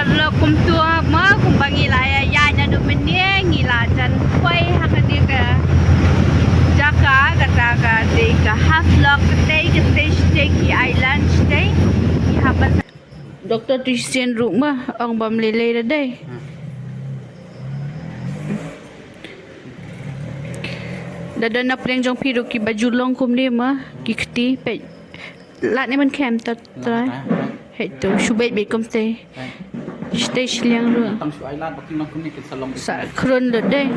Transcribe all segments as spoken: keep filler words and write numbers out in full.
Vlog kumtu ma kumba ngi la ïa ïa naduh mynne ngi la jan poi ha kane ka jaka kata ka dei ka Havelock katei katei shatei ki island shatei ki haban. Doctor tu shisien ruh ma ong bam lei lei da dei. Da don na pdeng jong phi ruh kiba ju long kumne ma ki kti peit. Lad ne man khem tat trai. Hei tu shu beit beit kumte. Shatei shiliang ruh. Tang shu ai lad ba kin long kumne kin sa long. Sa khrun lut dei.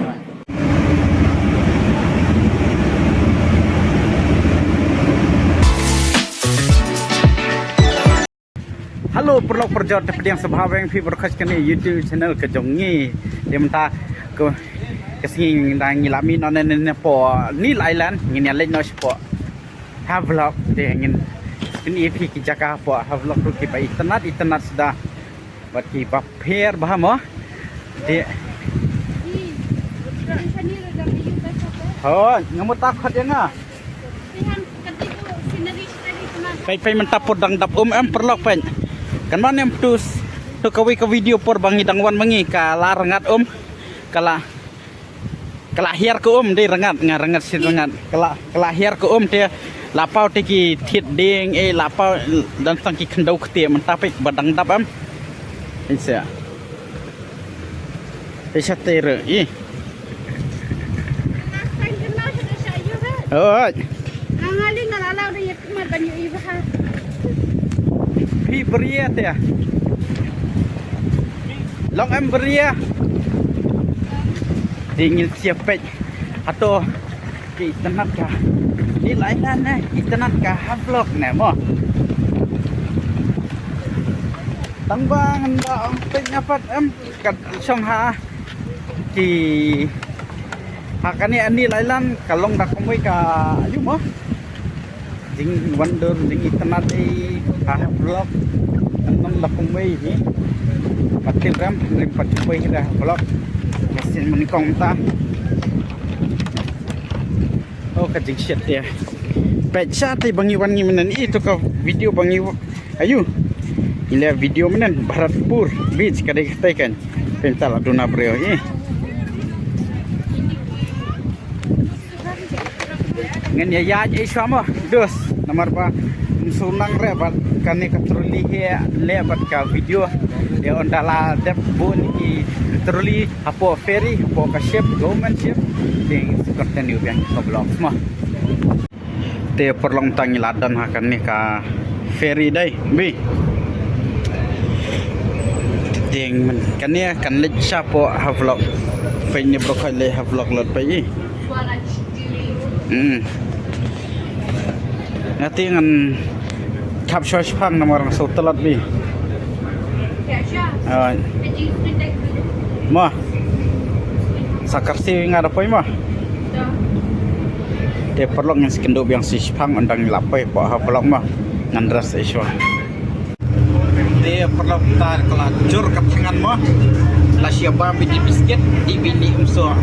Hello paralok parajor, te pdiang sngewbha ba ïa phi baroh kane YouTube channel ka jong ngi. Te mynta ka, ka sngi ngi dang ngi la mih noh ne ne ne hapoh Neil Island, ngin ïa leit noh shapoh Havelock, te ngin pyni ïa phi ki jaka hapoh Havelock ruh kiba itynnat itynnat suda bad kiba pher bha mo. Te hooid, nga mut ta khot ïa nga. Peit peit mynta por dang dap um em paralok peit. Kan ban em tu, tu kawei ka video por ba ngi dang wan ma ngi ka la rngat um. Ka la, ka la hiar ka um dei rngat, nga rngat shi rngat. Ka la, ka la hiar ka um te la paw te ki thied dieng eh la paw don tang ki khyndew ktieh mynta peit ba dang dap em. Peit sha. Peit shatei ruh ih. Hooid. Phi bria te. Long em bria. Te ngin sa peit. Hato ki itynnat ka Neil Island ne, itynnat ka Havelock ne mo. Tang ba ngan da ong peit nga pat em. Ka shong ha ki, ha kane Neil Island ka long da kumwei ka aïu mo. Jingwonder jingitynnat ei ha Havelock. Kan long da kumwei hi. Pat rim rim pat kumwei hi da Havelock. Ka sien mynnyngkong mynta. Oh ka jingshet ïa. Peit shatei ba ngi wan ngi mynne ih tu ka video ba ngi Aïu. Ngi leh video mynne Bharatpur beach ka dei katei kan. Pynta la duna briew ih. Ngan ïa ïaid ei shuwa mo dos namar ba ym shu nang re bad kane ka trolley hi leh bad ka video. Ïa ynda la dep bun ki trolley hapoh ferry hapoh ka ship government ship. Te ngin sa continue biang ka vlog mo. Te paralok mynta ngi la don ha kane ka ferry dei bi. Te mynta kane kan leit shapoh Havelock. Peit ne baroh khoit leit Havelock lut peit ih. Hmm. Nga te ngan khap shuwa shipang namar nga shu tlot bi. Mo. Sa kyrsi nga da poi mo. Te paralok ngin sa kynduh biang shi shipang ynda ngi la poi hapoh Havelock mo. Ngan rest ei shuwa. Te paralok ta ka la jur ka thngan mo. La shia bam ïa ki biscuit, ïa ki ni um soh.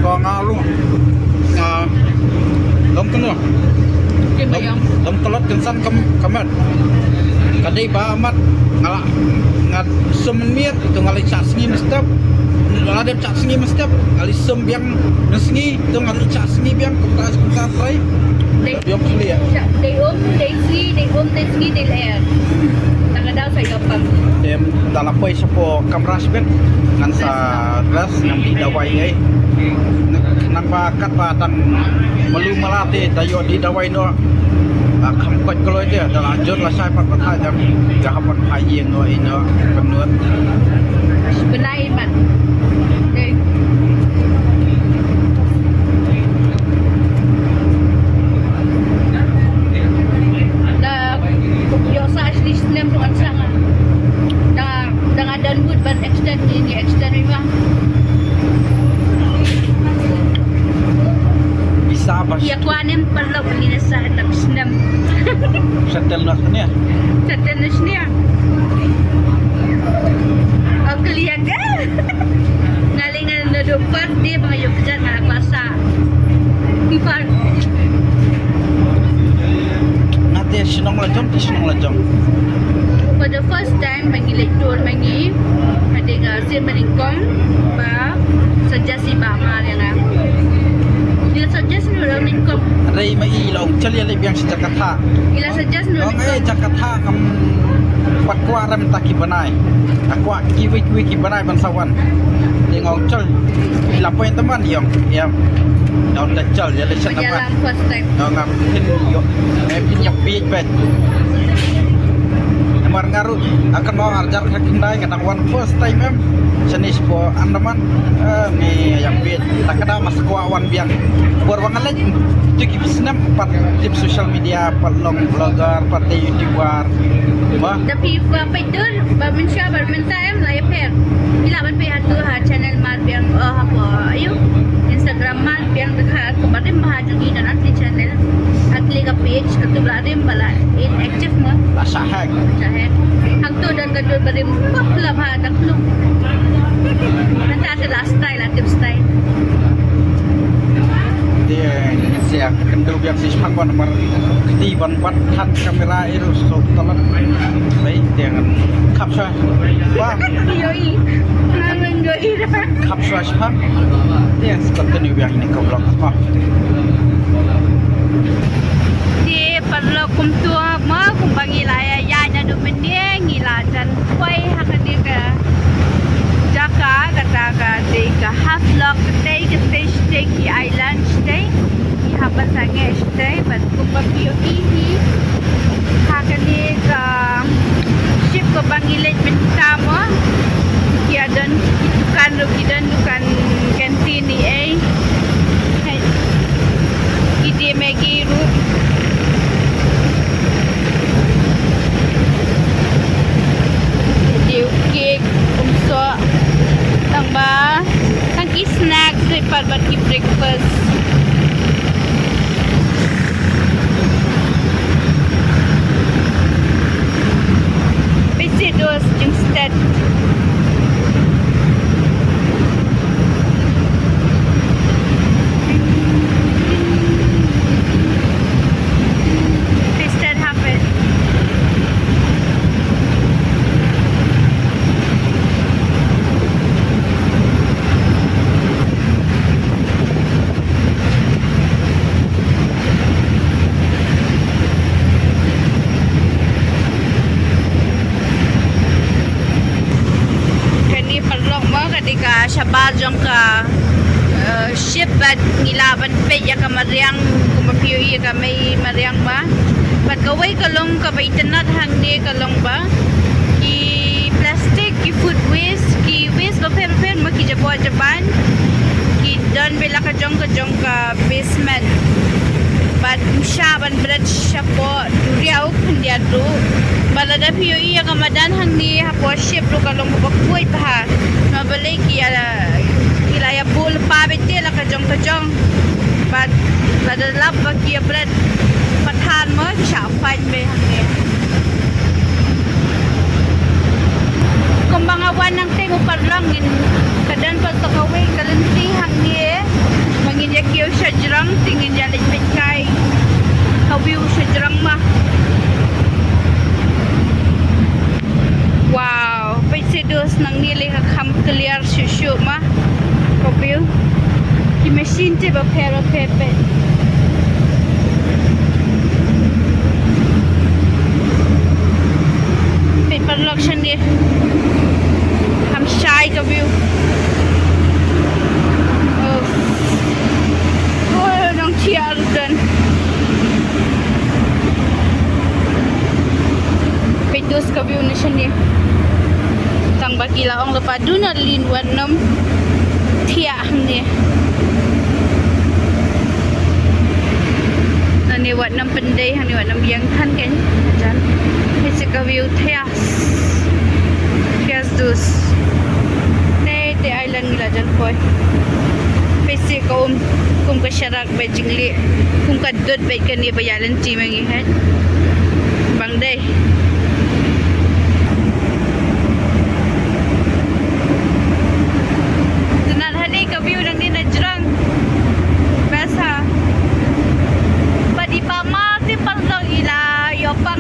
Ko nga lu. Nga lom kano. Lom, lom tlot kynsan kam, kamat. Ka dei ba mat nga la, nga sum miet tu nga la shah sngi mynstep. Nga la dep shah sngi mynstep, nga la sum biang mynsngi tu nga la shah sngi biang kumta kumta trai. Dei, biang kuliah. Dei um, dei sngi, dei um, dei sngi, dei lyer. Tang ka daw sa ïoh pang. Em, da la poi shapoh kamra shibit. Ngan sa rest ngan dih dawai ei. Nang ba katba dang malu mala te da ïoh dih dawai noh. Ah, kham koit kloi te da la jot la shai pat pathai jam. Ka hap ban phai ïing noh ei noh. Pynlut. Bnai man. Dei. Da ïoh sa shi snem tu kan sa nga. Da, da nga don wut ban extend ni, ni extend ni ma. Bisa bas. Ïa kwan em paralok ni na sa tam snem. Settle na sini. Settle na sini. Aku lihat ke? Nga leh nga naduh first day ba nga ïoh pjat nga la kwah sa. Pi first. Nga te Shnong la jong, ki shnong la jong. For the first time ba ngi leit tour ma ngi, hadien ka sien ba nyngkong ba suggest i Bah Mar ïa nga. Ïa suggest noh la nyngkong. Hynrei ma i la ong chal ïa leit biang sha Jakarta. I la suggest noh. Ong eh nyngkong. Jakarta ngam pat kwah rem ta ki bnai. Nga kwah kiwei kiwei ki bnai ban sa wan. Te nga ong chal. I la poi tymmen ïong. Ïa. Nga ong ta chal ïa leit sha Jakarta. First time. Nga ngam phin ïoh. Ngam phin ïoh bieit beit. Namar nga ruh, nga kynmaw arhajar khyndai nga dang wan first time em. Shane shapoh Andaman. Eh, ngi ïa bieit. Ta ka dang mas kwah wan biang. Bor ba nga leit, tu ki snem pat tip social media, pat long vlogger, pat dei YouTuber. Ba? Tapi ba peit dur, ba mynshuwa ba mynta em la ïapher. Ngi lah ban peit hato ha channel Mar Biang, eh, hapoh, aïu, Instagram Mar Biang Dkhar, kaba rim bha jong ngi don ar tylli channel, ar tylli ka page, katto ba la rim ba la inactive mo. La shah hack. Shah hack. Hangto don ka dur ba rim, popular bha da klum. Mynta te la style, la tip style. Te, sia, kynduh biang shi shipang ban namar kti ban bat than kamera iru so talat. Bai, te ngan khap sha. Wah. Yoi. Ngan yoi. Khap sha shipang. Te, continue biang ine ka vlog. Wah. Te paralok kumta mo kumba ngi la ïa ïaid naduh mynne ngi la jan poi ha kane ka jaka kata ka dei ka Havelock, katei katei shatei ki island shatei ki hap ban sangeh shatei bad kumba phi ïohi hi ha kane ka ship kaba ngi leit mynta mo ki ïa don ki dukan ruh ki don dukan canteen ei. Hai. Ki die Maggi ruh. Die cake, kumsoh. Tang ba, tang ki snack, dei pat bad ki breakfast. Peit seh dos jingstad. Peit seh hapdeng. Kane paralok mo ka dei ka shabar jong ka, eh, ship bad ngi lah ban peit ïa ka mariang kumba phi ïohi ïa ka mei mariang ba. Bad kawei ka long kaba itynnad hangne ka long ba ki plastic, ki food waste, ki waste bapher bapher mo ki jaboh jaban ki don beit la ka jong ka jong ka basement. Bad ym shah ban bret shapoh duriaw khyndiat ruh. Bad lada phi ïohi ïa ka madan hangne hapoh ship ruh ka long kaba khuid bha. Namar balei ki ïa, ki la ïa buh lypa beit te la ka jong ka jong. Bad lada lap ba ki ïa bret pathan mo ki shah fine beit hangne. Kumba nga wan nangtei mo paralok ngin, ka don pat kawei ka lynti hangne ba ngin ïa kiew sha jrong te ngin ïa leit peit kai ka view sha jrong ma. Wow, peit seh dos nangne lei ka kham clear shuh shuh ma. Ka view. Ki machine te bapher bapher peit. Peit paralok shane. Kham shai ka view. Oh. Oh, nongthiah ruh don. Peit dos ka view na shane. Tang ba ki la ong lypa do not lean, wat nym thiah hangne. Hangne wat nym pyndei, hangne wat nym ïeng than kein. Jan. Peit seh ka view thiah. Thiah dos. Te te island ngi la jan poi. Peit seh ka um, kum ka sharak beit jingleh. Kum ka dud beit kane ba ïa lynti ma ngi heh. Bang dei. Tynnad hangne ka view nangne na jrong. Best ha. Bad i Bah Mar te paralok i la ïoh ba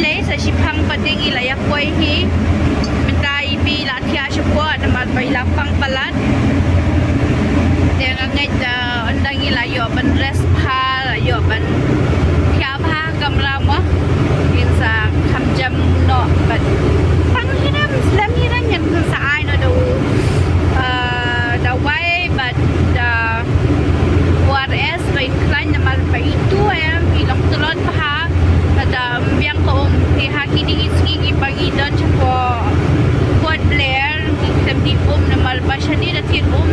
Te sa shiphang pat te ngi la ïa poi hi. Mynta i Bi la thiah shapoh namar ba i la pang palat. Te nga ngeit da ynda ngi la ïoh ban rest bha, la ïoh ban thiah bha kamra mo. Ngin sa kham jam noh bad pang hi rem slem hi rem ngan sa ai noh da u, ah, dawai bad da O R S ba in khlaiñ namar ba itu em i long tlot bha. Lada ym biang ka um te ha kine ki sngi kiba ngi don shapoh Port Blair ngi khlem dih um namar ba shane da thied um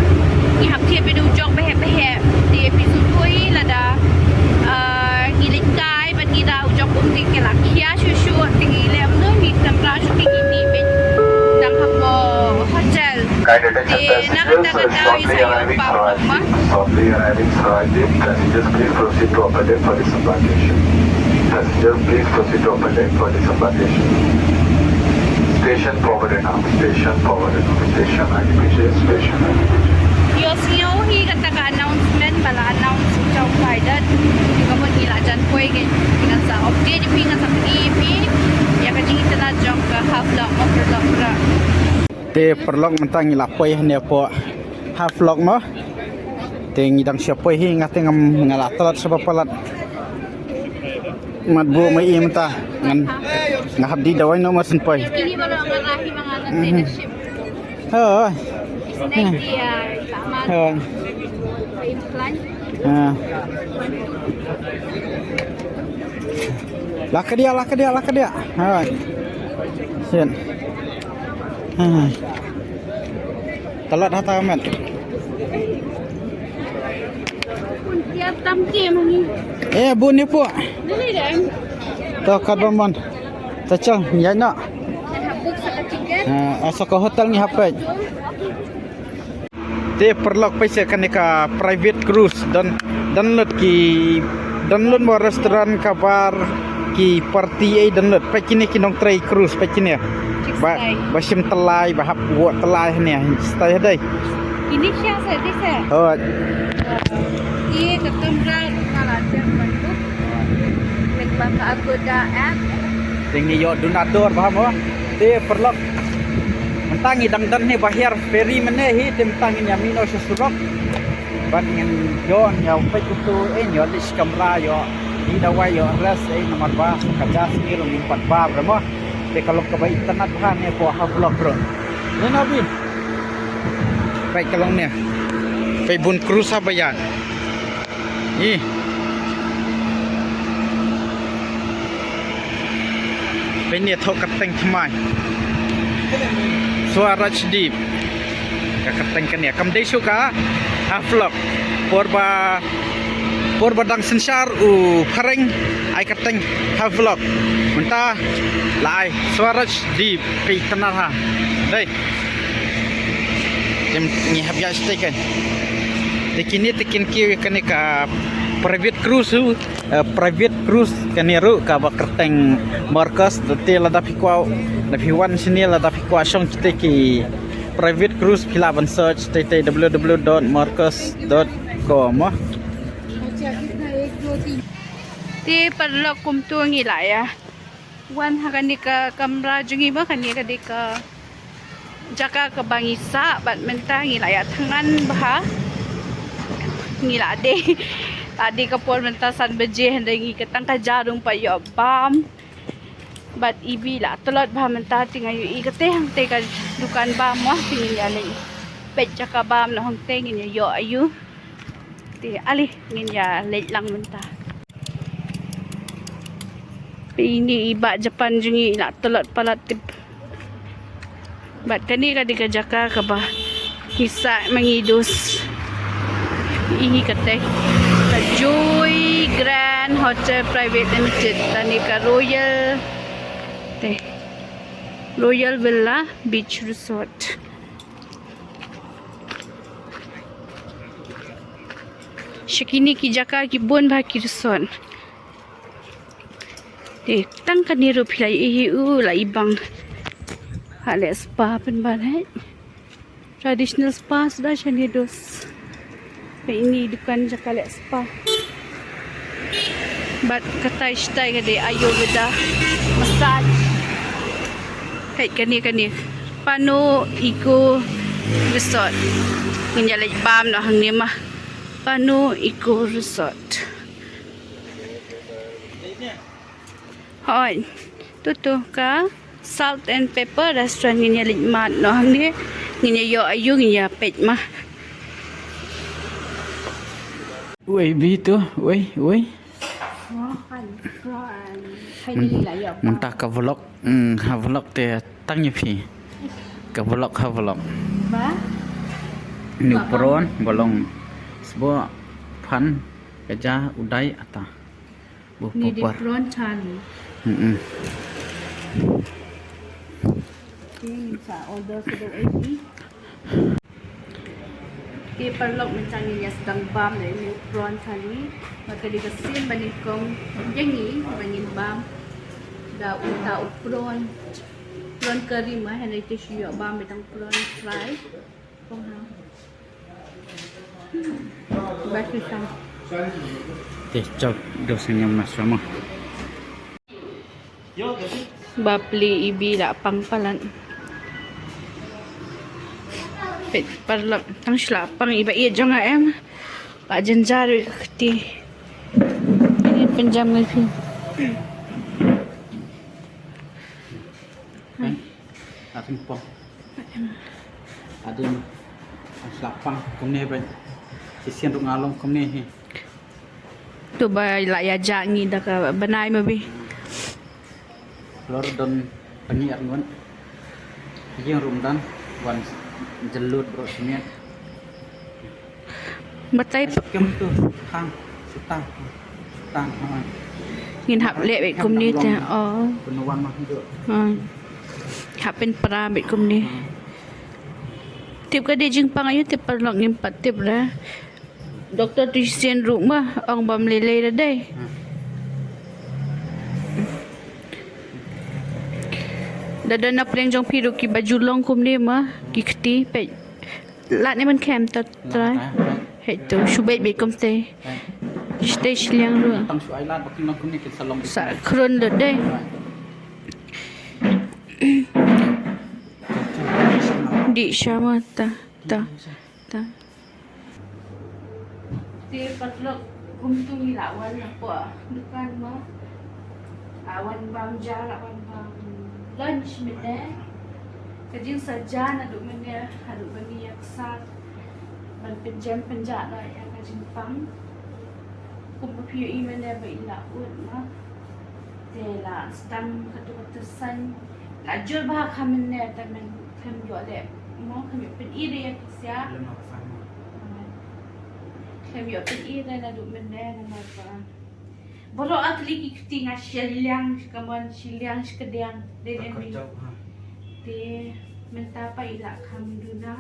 ngi hap thied bad u jok ba heh ba heh. Te phi sngewthuh hi lada, ah, ngi leit kai bad ngi da u jok um te ki la khia shuh shuh te ngi leh kumno ngi khlem rah shuh te ngi dih bad dang hapoh hotel. Te na kata ka daw i sa ïoh pap ma. Shortly arriving Sarajeev, passengers please proceed to upper deck for disembarkation. Passengers please proceed to upper deck for disembarkation. Station forward enough, station forward enough, station आगे पीछे, station आगे पीछे. Ïohsngew hi kata ka announcement ba la announce u jong u pilot. Te ka mut ngi la jan poi, ngan sa update ïa phi, ngan sa pyni ïa phi ïa ka jingitynnad jong ka Havelock mo paralok. Te paralok mynta ngi la poi hangne hapoh Havelock mo. Te ngi dang shu poi hi, nga te ngam, nga la tlot shaba palat. Mat buh ma i mynta ngan, nga hap dih dawai noh ma shen poi. Hooid. Hooid. Ah. La ka diah, la ka diah, la ka diah. Hooid. Shit. Hooid. Tlot hata met. Eh, bun ni pu. To kat ba mon. Ta chal, ïa na. Ah, sa ka hotel ngi hap peit. Te paralok peit sha kane ka private cruise don, don lut ki, don lut mo restaurant ka bar ki party ei don lut. Peit kine ki nongtrei cruise peit kine. Ba, ba shim tylli ba hap wad tylli hangne. Stay hadai. Kine sha sa di sa. Oh. Ye ka kamra ruh nga la check ban book. Link ba ka Agoda app. Te ngi ïoh duna dor ba mo. Te paralok. Mynta ngi dang don hangne ba hiar ferry mynne hi, te mynta ngin ïa mih noh sha surok. Bad ngin ïoh ïa peit uto, eh, ïoh leit shi kamra, ïoh dih dawai, ïoh rest, eh, namar ba ka jar sngi ruh ngim pat bam re mo. Te ka long kaba itynnad bha hangne hapoh Havelock ruh. Lei na Bi. Peit ka long ne. Peit bun cruise ha ba ïaid. Ih. Peit ne thoh kyrteng thymmai. Swaraj Deep. Ka kyrteng kane kam dei shuh ka Havelock. Por ba, por ba dang synshar u phareng ai kyrteng Havelock. Mynta la ai Swaraj Deep. Peit tang ha. Dei. Te ngi hap ïa stay kan. Te kine te kin kiew ïa kane ka private cruise, eh, private cruise kane ruh kaba kyrteng Marcus. Te lada phi kwah, lada phi wan shane, lada phi kwah shong kita ki private cruise phi lah ban search te te w w w dot marcus dot com. Te paralok kumto ngi la ïa wan ha kane ka kamra jong ngi ba kane ka dei ka jaka kaba ngi sah bad mynta ngi la ïa thngan bha. Ngi la dei, la dei ka por mynta san baje hynrei ngi ka tang ka jar ruh ym pat ïoh bam. Bad i Bi la tlot bha mynta te nga ïohi kata hangta ka dukan bam mo te ngin ïa leit peit jaka bam noh hangta ngin ïa ïoh aïu. Te ale ngin ïa leit lang mynta. Peit ine i bah Japan jong ngi i la tlot palat tip. Bad kane ka dei ka jaka kaba ngi sah ma ngi dos. Ine kata ka Joy Grand Hotel Private Limited, kane ka Royal, te, Royal Villa Beach Resort. Sha kine ki jaka ki bun bha ki resort. Te tang kane ruh phi la ïohi u la i bang. Ha leh spa pynban hai. Traditional spa suda shane dos. Peit ine i dukan jaka leh spa. Bad katai shatai ka dei Ayurveda massage. Peit kane kane. Pano Eco Resort. Ngin ïa leit bam noh hangne ma. Pano Eco Resort. Hoi. Tu tu ka Salt and Pepper Restaurant, ngin ïa leit mad noh hangne. Ngin ïa ïoh aïu ngin ïa peit ma. Wei bi tu, wei, wei. Mynta ka vlog, mm, ha vlog te tang ïa phi. Ka vlog ha vlog. Ba? Ni prawn, ba long sbo, phan, kaja, u dai, ata. Ni di prawn thali. Mm-mm. Te ngin sa order sa da aïu. Te paralok, mynta ngin ïa sdang bam da ine u prawn thali. Bad ka dei ka sien ba nyngkong ïa ngi ba ngin bam da uta u prawn, prawn curry ma, hynrei te shu ïoh bam beit tang prawn fry. Kong ha. Ba shisha. Te chok dos nyam na sama. Bapli ibi la pang palat. Peit paralok, tang shu la pang iba ïeit jong nga em. La jynjar ïa ka kti. Ngin pynjam ngan phi. Hai. Ating pang. Adin, shu la pang kumne ba. Shisien ruh nga long kumne hi. Tu ba la ïa jah ngi da ka bnai ma bi. Lor don tangi ar ngun. Ïing rum dan wan jyllud bro simian. Batai. Kem tu tang, sutang, sutang, ha. Ngin hap leh beit kumne te. Oh. Penuan mah tu. Ha. Hap pynpra beit kumne. Tip ka dei jingpang aïu, tip paralok ngim pat tip re. Doktor tu shisien ruh ma ong bam lei lei da dei. Da don na pdeng jong phi ruh kiba ju long kumne ma ki kti, peit. Lad ne ban khem ta trai. Hei tu shu beit beit kumte. Shu te shiliang ruh. Tang shu ai lad ba kin long kumne kin sa long. Sa khrun da dei. Dih sha ma ta ta ta. Te paralok, kumtu ngi la wan hapoh dukan ma. La wan bam ja, la wan bam lunch mynne. Ka jingsaja naduh mynne haduh ba ngi ïa ksa ban pynjem pynjah noh ïa ka jingpang. Kumba phi ïohi mynne ba i la ud ma. Te la sdang katu katu san. La jur bha kha mynne te men khlem ïoh leh mo, khlem ïoh pyni de ïa ki sia. Khlem ïoh pyni de naduh mynne namar ba baroh artylli ki kti nga shiliang, ka mon shiliang shkdiang de ne mi. Te mynta pat i la kham duna.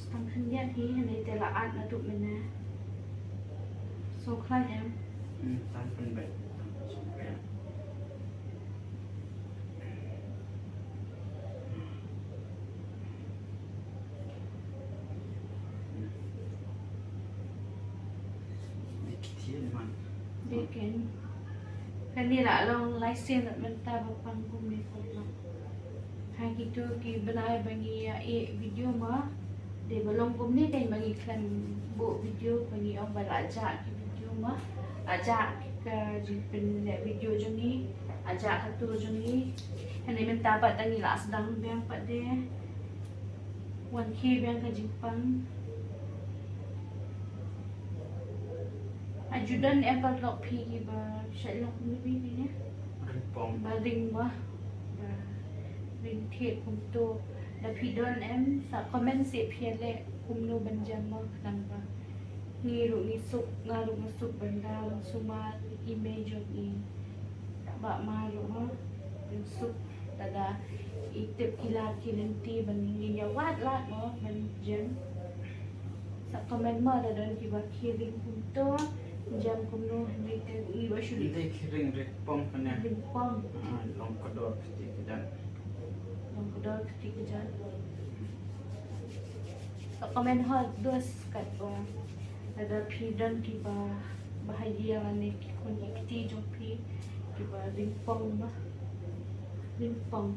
Tang khyndiat hi, hynrei te la at naduh mynne. Sngewkhlaiñ em? Hmm, tang pynbeit. Tang sngewkhlaiñ. Dei ktien man. Dei ken. Kane la long lai sien lat mynta ba pang kumne ko. Ha kitu ki bnai ba ngi ïa ïeh video ma. Dei ba long kumne kein ba ngi khlem buh video ba ngi ong ba la jah ki video ma. La jah ka jingpynleh video jong ngi. La jah ka tour jong ngi. Hynrei mynta pat tang ngi la sdang biang pat de. Wan khie biang ka jingpang. Aju don em paralok phi kiba shait long kumne phi ne? Ring pong. Ba ring ma. Ba ring thied kumto. Da phi don em sa comment seh phi ïa leh kumno ban jam ma khnang ba. Ngi ruh ngi suk, nga ruh nga suk ban da long sumar i mei jong i. Bah ma ruh ma. Ngi suk. Lada i tip ki lad ki lynti ban ngin ïa wad lad mo ban jem. Sa comment mo lada don kiba khie ring kumto, jem kumno hynrei te i ba shu leh. Dei khie ring ring pong kane. Ring pong. Ah, long kdor kti kjat. Long kdor kti kjat. Sa comment ho dos katba lada phi don kiba Ba ha ïing lane ki khun ki kti jong phi kiba lympung, ba lympung.